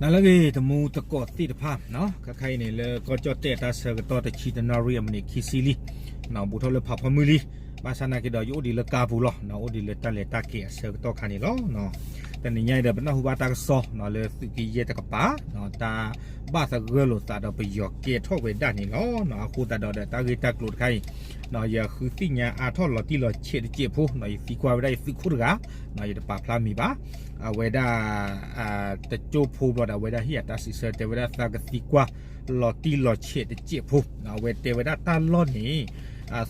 နၤလၢအဂ့ၤ တမူတကိးသ့ၣ်တဖၣ်, ခဲခါအံၤန့ၣ် လၢကီၢ်ကၠီၣ်တဲၣ်တၢ်ဆၢကတီၢ်တဆံတနၣ်ရံၣ်အမံးနံးခံဆံလံ, ဘူးထီၣ်လၢဖးဖီမုၢ်လံ, ဘၣ်ဆၣ်နာ်က့ဒီး ယအိၣ်ဒံးလၢကါပူၤလီၤ, အိၣ်ဒံးလၢတၢ်လဲၤတၢ်က့ၤအဆၢကတီၢ်ခါန့ၣ်လီၤ. တနံၤညါအံၤဒီး ပနၢ်ဟူဘၣ်တၢ်ကစီၣ်လၢသုးက့ယဲၢ်တကပၤ တၢ်ဘၣ်သဂၢၢ်လိာ်သးဒီးပယီၤကဲထီၣ်ဝဲဒၣ်န့ၣ်လီၤ. အဃိသတးဒီးဒီး တၢ်ဂ့ၢ်တၢ်ကျိၤတခါအံၤ ယဃုသ့ၣ်ညါအါထီၣ်လီၤတံၢ်လီၤဆဲးတစဲးဖိ, ယသံကွၢ်ဝဲဒၣ်ယသုးခိၣ်တဂၤ, ယတပာ်ဖျါမံၤဘၣ်, အဝဲဒၣ် တကၠိဖိဘျီဒီး အဝဲဒၣ်ဟ့ၣ်အတၢ်စံးဆၢ တဲဝဲဒၣ်သးကသံကွၢ်လီၤတံၢ်လီၤဆဲးတစဲးဖိ, အဝဲတဲဝဲဒၣ်တၢ်လီၢ်န့ၣ်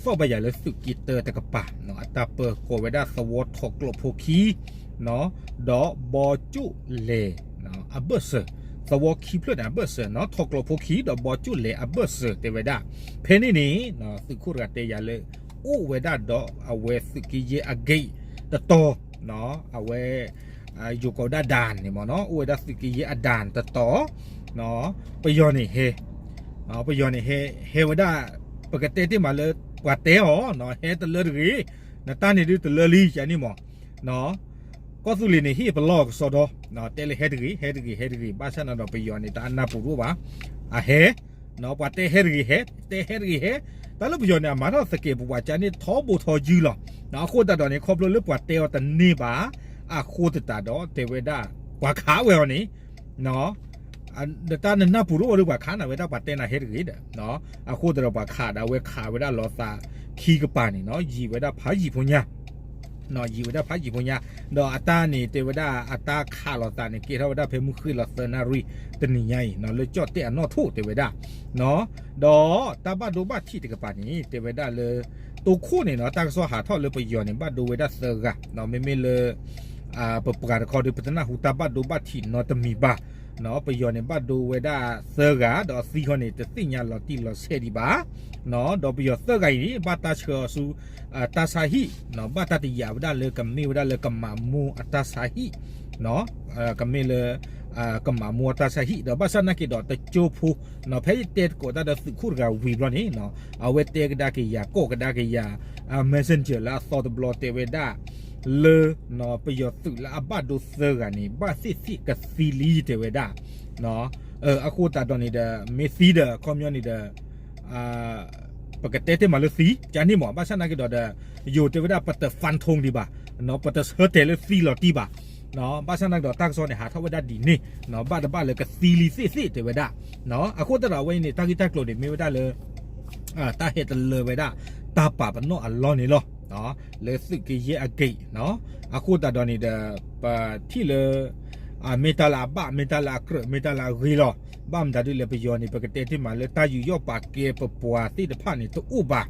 သီၣ်ဘၣ်ယၤလၢသုးက့တၢတကပၤ, အတၢ်ပၢၤကိးဝဲဒၣ်သဝီထီၣ်ကျိးဖိခံ ဒီးဘီကၠိၣ်လဲၤအဘၢၣ်စၢၤ, သဝီခံဖျၢၣ်န့ၣ်အဘၢၣ်စၢၤ, ထီၣ်ကျိးဖိခံ ဒီးဘီကၠိၣ်လဲၤအဘၢၣ်စၢၤ တဲဝဲဒၣ်, ဖဲန့ၣ်န့ၣ် သုးခိၣ်တဂၤတဲယၤလၢ အိၣ်ဝဲဒၣ်ဒီးအဝဲသုးက့ယဲၢ်အ gate တတီၤ, အဝဲ ယိၤကိးဝဲဒၣ် ด่าน န့ၣ်မ့ၢ်နီၤ, အိၣ်ဝဲဒၣ်သုးက့ယဲၢ်အ ด่าน တတီၤ, ပယီၤန့ၣ်ဟဲ, ပယီၤန့ၣ်ဟဲ ဟဲဝဲဒၣ်, ပကတဲတ့ၢ်မးလၢ ပှၤတဲအီၤ ဟဲတလၢတဂ့ၤ, နတၢ်န့ၣ်ဒုးတလၢလံ ယၤန့ၣ်မ့ၢ်, ကီၢ်သူလ့ၤန့ၣ် ဟ့ၣ်ပလီၢ်ကစီဒီ, တဲလၢဟဲတဂ့ၤ ဟဲတဂ့ၤ ဟဲတဂ့ၤ, ဘၣ်ဆၣ်န့ၣ်ဒီးပယီၤန့ၣ် တအနၢ်ပူၤတအိၣ်ဘၣ်, အဟဲ ပှၤတဲဟဲတဂ့ၤဟဲ, တဲဟဲတဂ့ၤဟဲ, တၢ်လၢပယီၤန့ၣ် အမၤထီၣ်သကဲးပဝးကန့ၣ် ထီဘိထီယုၢ်လီၤ. အဃိသတးဒီးန့ၣ် ခီဖျိလၢပှၤတဲအီၤတန့ၢ်ဘၣ်, အဃိသတးဒီးတဲဝဲဒၣ် ပှၤခးဝဲအီၤန့ၣ်, ဒီးတၢ်နနၢ်ပူၤတအိၣ်ဒီးပှၤခးနၤဝဲဒၣ် ပှၤတဲနၤဟဲတဂ့ၤဒီး, အဃိသတးဒီးပှၤခးဒီး အဝဲခးဝဲဒၣ်လီၤသးခံကပၤန့ၣ်နီၤ, ယံာ်ဝဲဒၣ်ဖးယံာ်ဖိညါ ယံာ်ဝဲဒၣ်ဖးယံာ်ဖိညါ, ဒီးအတၢ်န့ၣ်တဲဝဲဒၣ် အတၢ်ခးလိာ်သးန့ၣ် ကဲထီၣ်ဝဲဒၣ်ဖဲမုၢ်ဃ့ၢ်လီၤသၢနၣ်ရံၣ်တနံၤညါအံၤ လၢကၠီၣ်တဲၣ်အနီၣ်ထိၣ်တဲဝဲဒၣ်, ဒီးတၢ်ဘၣ်ဒိဘၣ်ထံးတကပၤန့ၣ် တဲဝဲဒၣ်လၢ တိခိၣ်န့ၣ်နီၤ တၢ်ကစီၣ်ဟးထီၣ်လၢပယီၤန့ၣ် ဘၣ်ဒိဝဲဒၣ်သၢဂၤ, မ့မ့ၢ်လၢ ပပှၤတခီဒီး ပတနၢ်ဟူတၢ်ဘၣ်ဒိဘၣ်ထံးနီတမံၤဘၣ်, ပယီၤန့ၣ်ဘၣ်ဒိဝဲဒၣ်သၢဂၤ ဒီးအသံဃီန့ၣ် တသ့ၣ်ညါလီၤတံၢ်လီၤဆဲးဒံးဘၣ်, ဒီးပယီၤသၢဂၤအံၤန့ၣ် ဘၣ်တၢ်ဆှၢအီၤဆူ တၢ်ဆါဟံၣ်, ဘၣ်တၢ်တယာ်ဝဲဒၣ်လၢကမ့ၢ်ဝဲဒၣ်လၢကမၤမူအတၢ်ဆါဟံၣ်, ကမ့ၢ်လၢ ကမၤမူအတၢ်ဆါဟံၣ် ဒီးဘၣ်ဆၣ်နာ်က့ဒီးတကၠိဖိ, ဖဲယတဲသကိးတၢ်ဒီးသုးခိၣ်တဂၤဝံၤဘျီန့ၣ်, အဝဲတဲကဒါက့ၤယၤ ကိးကဒါက့ၤယၤ messenger လၢအသီတဘျီတဲဝဲဒၣ် လၢ ပယီၤသုးလၢအဘၣ်ဒိသၢဂၤန့ၣ် ဘၣ်သ့ၣ်သ့ၣ်ကသံလံတဲဝဲဒၣ်, အဃိသတးဒီးန့ၣ်ဒီး မ့ၢ်သံဒီး အခီပညီန့ၣ်ဒီး ပကတဲတ့ၢ်မးလၢသံ ကန့ၣ်မး ဘၣ်ဆၣ်နာ်က့ဒီးဒီး ယိၤတဲဝဲဒၣ်ပတ ฟันธง ဒံးဘၣ်, ပတဆၢတဲာ်လၢသံလီၤတံၢ်ဘၣ်, ဘၣ်ဆၣ်နာ်က့ဒီးတၢ်ကစီၣ်န့ၣ် ဟးထီၣ်ဝဲဒၣ်ဒ်န့ၣ်, ဘၣ်တဘၣ်လၢကသံလံသ့ၣ်သ့ၣ်တဲဝဲဒၣ်, အဃိသတးဒီးအဝဲအံၤန့ၣ် တၢ်ဂ့ၢ်တၢ်ကျိၤန့ၣ် မ့ၢ်ဝဲဒၣ်လၢ တၢ်ဟဲတလၢဝဲဒၣ် တၢ်ပာ်ပနီၣ်အလီၢ်န့ၣ်လီၤ, လၢသုးက့ယဲၢ်အ gate အဃိသတးဒီးန့ၣ်ဒီး ပထံၣ်လၢ မ့ၢ်တၢ်လၢအဘၣ် မ့ၢ်တၢ်လၢအကြၢး မ့ၢ်တၢ်လၢအဂ့ၤလီၤ, ဘၣ်မတၤဒ်လဲၣ် ပယီၤန့ၣ် ပကတဲတ့ၢ်မးလၢတၢ်ယူးယီၣ်ပာ်ကဲပပှၤသ့ၣ်တဖၣ်န့ၣ် တအိၣ်ဘၣ်,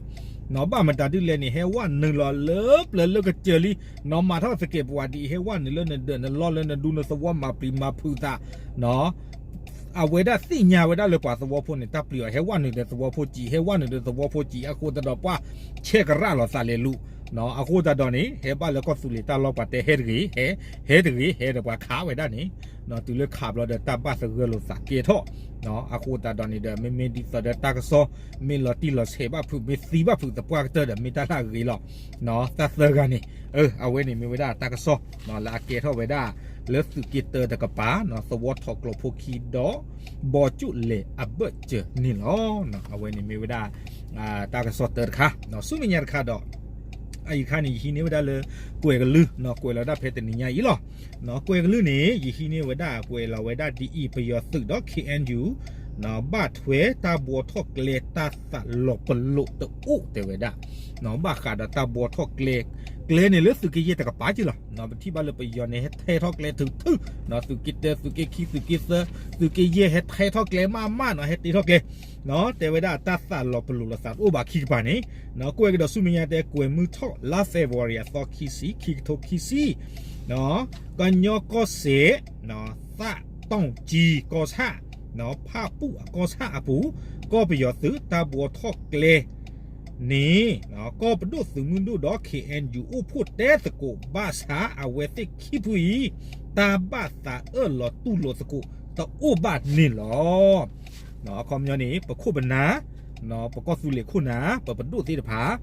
ဘၣ်မတၤဒ်လဲၣ်န့ၣ် ဟဲဝဲနုာ်လီၤလၢပျၢၤလၢကစၢၤလံ, နီၢ်မၤထီၣ်သကဲးပဝးဒ်အံၤ ဟဲဝဲနုာ်လၢနဒၢးနလီၢ်လၢနဒူနသဝီမၤပျံၤမၤဖုးသး, အဝဲဒၣ်သ့ၣ်ညါဝဲဒၣ်လၢပှၤသဝီဖိန့ၣ် တၢ်ပျံၤအီၤ ဟဲဝဲနုာ်ဒီးသဝီဖိစံး ဟဲဝဲနုာ်ဒီးသဝီဖိစံး အဃိသတးဒီးပှၢ်ဆဲးကရၣ်လီၤသးလဲၤလူၤ, အဃိသတးဒီးန့ၣ် ဟဲဘၣ်လၢကီၢ်သူလ့ၤတၢ်လီၢ်ပှၤတဲဟဲတဂ့ၤ ဟဲ ဟဲတဂ့ၤ ဟဲဒီးပှၤခးဝဲဒၣ်န့ၣ်, တုၤလၢခးဘျီဒီးတၢ်ဘၣ်သဂၢၢ်လိာ်သးကဲထီၣ်, အဃိသတးဒီးန့ၣ်ဒီး မ့မ့ၢ်ဒ်သိးဒီးတၢ်ကစီၣ် မ့ၢ်လီၤတံၢ်လီၤဆဲးဘၣ်ဖုး မ့ၢ်သံဘၣ်ဖုးသပှၢ်ကတၢၢ်ဒီး မ့ၢ်တၢ်လၢအဂ့ၤလီၤ, တၢ်သၢဂၤန့ၣ် အဝဲန့ၣ်မ့ၢ်ဝဲဒၣ်တၢ်ကစီၣ် လၢအကဲထီၣ်ဝဲဒၣ် လၢသုးက့တၢတကပၤ သဝီထီၣ်ကျိးဖိခံဒီး ဘီကၠိၣ်လဲၤအဘၢၣ်စၢၤန့ၣ်လီၤ. အဝဲန့ၣ်မ့ၢ်ဝဲဒၣ် တၢ်ကစီၣ်တၢတခါ, ဆူမဲာ်ညါတခါဒီး အအံၤတခါန့ၣ် ယဟံးန့ၢ်ဝဲဒၣ်လၢ ကွဲးကလုၢ် ကွဲးလီၤဝဲဒၣ်ဖဲတနံၤညါအံၤလီၤ. ကွဲးကလုၢ်န့ၣ် ယဟံးန့ၢ်ဝဲဒၣ်ကွဲးလီၤဝဲဒၣ်ဒ်အံၤ ပယီၤသုးဒီး ခ့ၣ်အဲၣ်ယူၣ် ဘၣ်ထွဲတၢ်ဘှီထီၣ်ကျဲ တၢ်သးလီၤပလိာ်တအိၣ်တဲဝဲဒၣ်, ဘၣ်ဃးဒီးတၢ်ဘှီထီၣ်ကျဲ, ကျဲန့ၣ်လၢသုးက့ယဲၢ်တကပၤက့လီၤ. ပထံၣ်ဘၣ်လၢပယီၤန့ၣ် ဟဲထဲထီၣ်ကျဲထုးထုး, သုးက့တၢ သုးက့ခံ သုးက့သၢ သုးက့ယဲၢ် ဟဲထဲထီၣ်ကျဲမးမးနီၤ ဟဲတ့ထီၣ်ကျဲ, တဲဝဲဒၣ်တၢ်သးလီၤပလိာ်လီၤသးတအိၣ်ဘၣ်ခံကပၤန့ၣ်, ကွဲးကဒီးဆူမဲာ်ညါတဲ ကွဲးမုၢ်ထီၣ်လါ February အသီခံဆံ ခံကထိခံဆံ ကညီကီၢ်စဲၣ် သၣ်တီၣ်ကၠံကီၢ်ဆၣ်, ဖၣ်ပူၣ်အကီၢ်ဆၣ်အပူၤ, ကီၢ်ပယီၤသုးတၢ်ဘှီထီၣ်ကျဲန့ၣ် ကီၢ်ပဒိၣ်သုးမုၢ်ဒိၣ်ဒီး ခ့ၣ်အဲၣ်ယူၣ် အိၣ်ဖှိၣ်တဲသကိးဘၣ်ဆၣ် အဝဲသ့ၣ်ခံဖုအံၤ တၢ်ဘၣ်သးအၢၣ်လီၤတူၢ်လိာ်သကိးတအိၣ်ဘၣ်န့ၣ်လီၤ. အခီပညီန့ၣ် ပခိၣ်ပနၢ် ပကီၢ်သူလ့ၤခိၣ်နၢ် ပပဒိၣ်သ့ၣ်တဖၣ်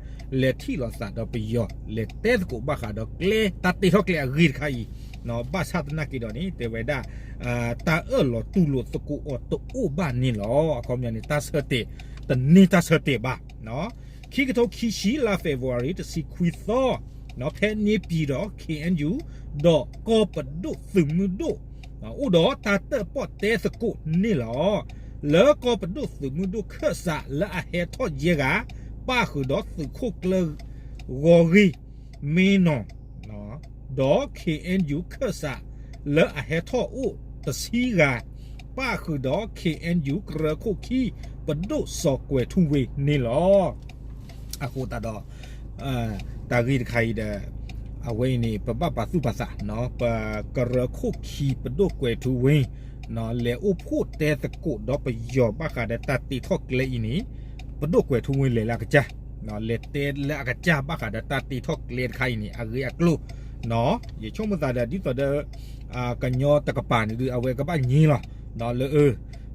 လဲၤထံၣ်လိာ်သးဒီးပယီၤ လဲၤတဲသကိးဘၣ်ဃးဒီးကျဲ တၢ်တ့ထီၣ်ကျဲအဂ့ၢ်တခါအံၤ ဘၣ်ဆၣ်သနာ်က့ဒီးန့ၣ် တဲဝဲဒၣ် တၢ်အၢၣ်လီၤတူၢ်လိာ်သကိးအီၤတအိၣ်ဘၣ်န့ၣ်လီၤ. အခီပညီန့ၣ် တၢ်ဆၢတဲာ် တန့ၢ်တၢ်ဆၢတဲာ်ဘၣ်. ခံကထိခံဆံ လါ February တဆံခွံသီ ဖဲန့ၣ် ပံၤဒီး ခ့ၣ်အဲၣ်ယူၣ် ဒီးကီၢ်ပဒိၣ်သုးမုၢ်ဒိၣ် အိၣ်ဒီးတၢ်တၢၣ်ပီၣ်တဲသကိးန့ၣ်လီၤ. လၢကီၢ်ပဒိၣ်သုးမုၢ်ဒိၣ်ခၢၣ်စးလၢအဟဲထီၣ်ယဲၢ်ဂၤ ပၣ်ဃုာ်ဒီးသုးခိၣ်ကျၢၢ်ဂီၤဂ့ၤ မ့ၢ်နီၢ် ဒီး ခ့ၣ်အဲၣ်ယူၣ် ခၢၣ်စးလၢအဟဲထီၣ်အိၣ်တဆံဂၤ ပၣ်ဃုာ်ဒီး ခ့ၣ်အဲၣ်ယူၣ် ကရၢခိၣ်ခံ ပဒိၣ်စီၤကွဲၤထူဝ့န့ၣ်လီၤ. အဃိသတးဒီး တၢ်ဂ့ၢ်တခါအံၤဒီး အဝဲအံၤန့ၣ် ပဘၣ်ပာ်သူၣ်ပာ်သး ပကရၢခိၣ်ခံပဒိၣ်ကွဲၤထူဝ့ လဲၤအိၣ်ဖှိၣ်တဲသကိးဒီးပယီၤဘၣ်ဃးဒီးတၢ်တ့ထီၣ်ကျဲအံၤန့ၣ် ပဒိၣ်ကွဲၤထူဝ့လဲၤလၢအကစၢ် လဲၤတဲလၢအကစၢ်ဘၣ်ဃးဒီးတၢ်တ့ထီၣ်ကျဲတခါအံၤန့ၣ် အဂ့ၢ်အကျိၤ ယဆိကမိၣ်သးဒီး ဒ်သိးဒီး ကညီတကပၤန့ၣ်ဒုး အဝဲကဘၣ်ငြင်းလီၤ လၢ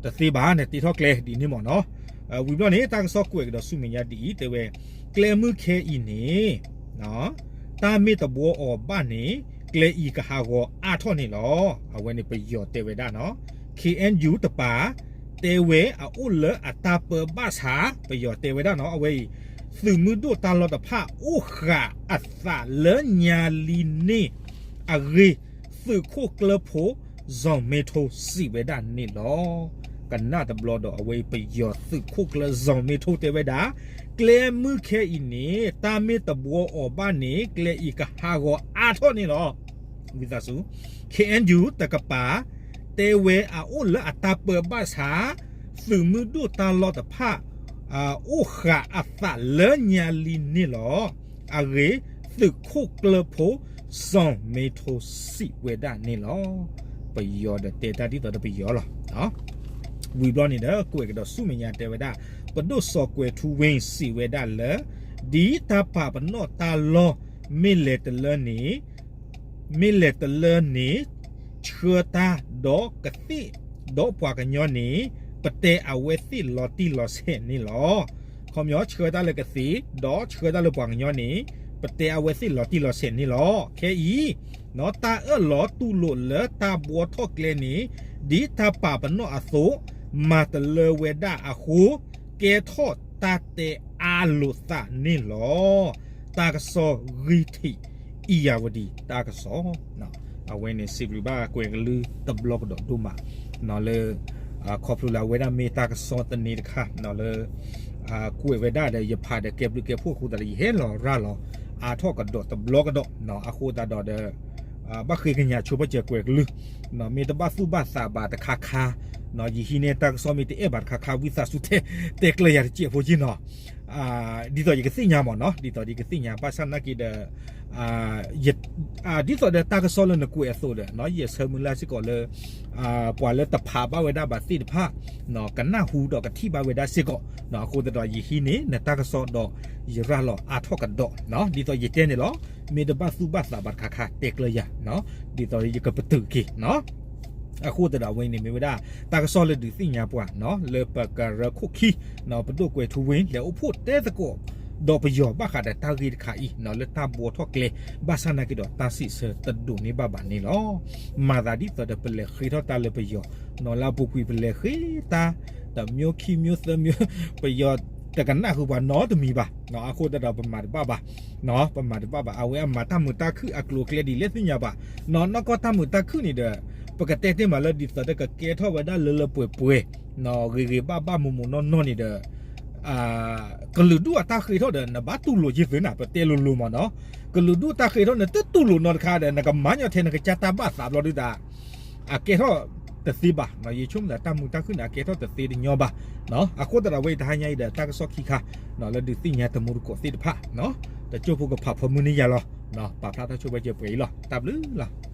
တသ့ဘၣ်န့ၣ် တ့ထီၣ်ကျဲဒ်န့ၣ်မ့ၢ်နီၤ. ဝံၤဘျီန့ၣ် တၢ်ကစီၣ်ကွဲးကဒီးဆူမဲာ်ညါဒ်အံၤ တဲဝဲ ကျဲမုၢ်ခဲအံၤန့ၣ် တၢ်မ့ၢ်တဘှီအီၤဘၣ်န့ၣ် ကျဲအံၤကဟးဂီၤအါထီၣ်န့ၣ်လီၤ. အဝဲန့ၣ်ပယီၤတဲဝဲဒၣ်နီၤ ခ့ၣ်အဲၣ်ယူၣ်တပၤ တဲဝဲအအိၣ်လၢအတၢ်ပၢဘၣ်ဆၣ် ပယီၤတဲဝဲဒၣ်နီၤ အဝဲအံၤ သုးမုၢ်ဒိၣ်တၢ်လီၢ်တဖၣ်အိၣ်ဃာ်အသးလၢညါလံန့ၣ် အဂ့ၢ် သုးခိၣ်ကျၢၢ်ဖိ စီၤမ့ထိစံးဝဲဒၣ်န့ၣ်လီၤ. ကနၣ်တဘျီဒီးအဝဲအံၤပယီၤသုးခိၣ်ကျၢၢ်စီၤမ့ထိတဲဝဲဒၣ် ကျဲမုၢ်ခဲအံၤန့ၣ် တၢ်မ့ၢ်တဘှီအီၤဘၣ်န့ၣ် ကျဲအံၤကဟးဂီၤအါထီၣ်န့ၣ်လီၤ. ဝံသးစူၤ ခ့ၣ်အဲၣ်ယူၣ်တကပၤ တဲဝဲအအိၣ်လၢအတၢ်ပၢဘၣ်ဆၣ် သုးမုၢ်ဒိၣ်တၢ်လီၢ်တဖၣ် အိၣ်ဃာ်အသးလၢညါလံန့ၣ်လီၤ. အဂ့ၢ် သုးခိၣ်ကျၢၢ်ဖိ စီၤမ့ထိစံးဝဲဒၣ်န့ၣ်လီၤ. ပယီၤဒီးတဲတၢ်ဒ်သိးဒီးပယီၤလီၤ. ဝံၤဘျီန့ၣ်ဒီး ကွဲးကဒီးဆူမဲာ်ညါတဲဝဲဒၣ် ပဒိၣ်စီၤကွဲၤထူဝ့စံးဝဲဒၣ်လၢ ဒ်တၢ်ပာ်ပနီၣ်တၢ်လီၢ် မ့ၢ်လဲၤတလၢန့ၣ် မ့ၢ်လဲၤတလၢန့ၣ် ဆှၢတၢ်ဒီးကသ့ၣ် ဒီးပှၤကညီန့ၣ် ပတဲအဝဲသ့ၣ်လီၤတံၢ်လီၤဆဲးန့ၣ်လီၤ. ခီပညီ ဆှၢတၢ်လၢကသ့ၣ် ဒီးဆှၢတၢ်လၢပှၤကညီန့ၣ် ပတဲအဝဲသ့ၣ်လီၤတံၢ်လီၤဆဲးန့ၣ်လီၤ. ခဲအံၤ တၢ်အၢၣ်လီၤတူၢ်လိာ်လၢတၢ်ဘှီထီၣ်ကျဲန့ၣ် ဒ်တၢ်ပာ်ပနီၣ်အသိး မၤတလၢဝဲဒၣ်အဃိ ကဲထီၣ်တၢ်တဲအါလိာ်သးန့ၣ်လီၤ. တၢ်ကစီၣ်ဂံၢ်ထံး အံၤယၣ်ဝတံၤ တၢ်ကစီၣ် အဝဲန့ၣ် စံးဘျုးဘၣ်ကွဲးကလုၢ်တဘျီကဒီးဒိၣ်မး လၢ ခီဖျိလၢအဝဲဒၣ်မ့ၢ်တၢ်ကစီၣ်သန့တခါ လၢ ကွဲးဝဲဒၣ်ဒီး ယဖးဒီးကဲဘျုးကဲဖှိၣ်အဃိသတးဒီး ယဟဲလီၤရၤလီၤ အါထီၣ်ကဒီးတဘျီကဒီး အဃိသတးဒီးဒီး ဘၣ်ဃ့ကညးဆိပာ်စၢၤကွဲးကလုၢ် မ့ၢ်တဘၣ်သူၣ်ဘၣ်သးဘၣ်တခါခါ ယဟံးန့ၢ်တၢ်ကစီၣ်မ့ၢ်တအဲၣ်ဘၣ်တခါခါ ဝံသးစူၤတဲ တဲကျၢၤယၤတစဲးဖိက့နီၤ ဒ်သိးယကသ့ၣ်ညါမ့ၢ်နီၤ ဒ်သိးယကသ့ၣ်ညါ ဘၣ်ဆၣ်နာ်က့ဒီး ဒ်သိးဒီးတၢ်ကစီၣ်လၢနကွဲးအသိးဒီး ယဆၢမုၢ်လၢ်စ့ၢ်ကီးလၢ ပှၤလၢတဖးဘၣ်ဝဲဒၣ်ဘၣ်သ့ၣ်တဖၣ် ကနၢ်ဟူဒီးကထံၣ်ဘၣ်ဝဲဒၣ်စ့ၢ်ကီး အဃိသတးဒီးယဟံးန့ၢ်နတၢ်ကစီၣ်ဒီး ယရၤလီၤအါထီၣ်ကဒီး ဒ်သိးယတဲန့ၣ်လီၤ. မ့ၢ်တဘၣ်သူၣ်ဘၣ်သးဘၣ်တခါခါ တဲကျၢၤယၤ ဒ်သိးယကပတုာ်က့ၤ အဃိသတးဒီးအဝဲန့ၣ်မ့ၢ်ဝဲဒၣ် တၢ်ကစီၣ်လၢဒုးသ့ၣ်ညါပှၤ လၢပကရၢခိၣ်ခံ ပဒိၣ်ကွဲးထူဝ့ လဲၤအိၣ်ဖှိၣ်တဲသကိး ဒီးပယီၤဘၣ်ဃးဒီးတၢ်ဂ့ၢ်တခါအံၤ လၢတၢ်ဘှီထီၣ်ကျဲ ဘၣ်ဆၣ်နာ်က့ဒီးတၢ်စံးဆၢတဒိးန့ၢ်ဘၣ်ဘၣ်န့ၣ်လီၤ. မၤသးဒ်သိးဒီးပလဲၤဃ့ထီၣ်တၢ်လၢပယီၤ လၢအပူၤကွံာ်ပလဲၤဃ့တၢ် တမျိုးခံမျိုးသၢမျိုး ပယီၤတကနၣ်ဃုာ်ပှၤနီတမံၤဘၣ် အဃိသတးဒီးပမၤတဘၣ်ဘၣ် ပမၤတဘၣ်ဘၣ် အဝဲအမၤတၢ်မုာ်တၢ်ခုၣ်အကျိၤအကျဲဒ်လဲၣ်သ့ၣ်ညါဘၣ် နီၢ်ကီၢ်တၢ်မုာ်တၢ်ခုၣ်န့ၣ်ဒီး ပကတဲတ့ၢ်မးလၢဒ်သိးဒီးကကဲထီၣ်ဝဲဒၣ်လၢလၢပှဲၤပှဲၤ ဂ့ၤဂ့ၤဘၣ်ဘၣ်မူးမူးနီၢ်နီၢ်န့ၣ်ဒီး ကလုာ်ဒူၣ်အတၢ်ဃ့ထီၣ်ဒီး နဘၣ်တူၢ်လိာ်ယသ့နၤ ပတဲလိၤလိၤမးနီၤ ကလုာ်ဒူၣ်တၢ်ဃ့ထီၣ်န့ၣ် တတူၢ်လိာ်နီတခါဒီး နကမၤညီထဲနကစၢ်တၢ်ဘၣ်သးဘျီဒုးတၢ် အကဲထီၣ်တသ့ဘၣ် ယဆိကမိၣ်သးတၢ်မုာ်တၢ်ခုၣ်န့ၣ် အကဲထီၣ်တသ့တညီဘၣ် အဃိသတးဒီးဝဲအံၤတဟါညါအံၤဒီးတၢ်ကစီၣ်ခံခါ လၢဒုးသ့ၣ်ညါတမူတကိးသ့ၣ်တဖၣ် တစိၢ်ဖိကဖးဖီမုၢ်န့ၢ်ယၤလီၤ ပာ်ဖျါထီၣ်ဆိပာ်စၢၤပှဲၤအံၤလီၤ တၢ်ဘျုးလီၤ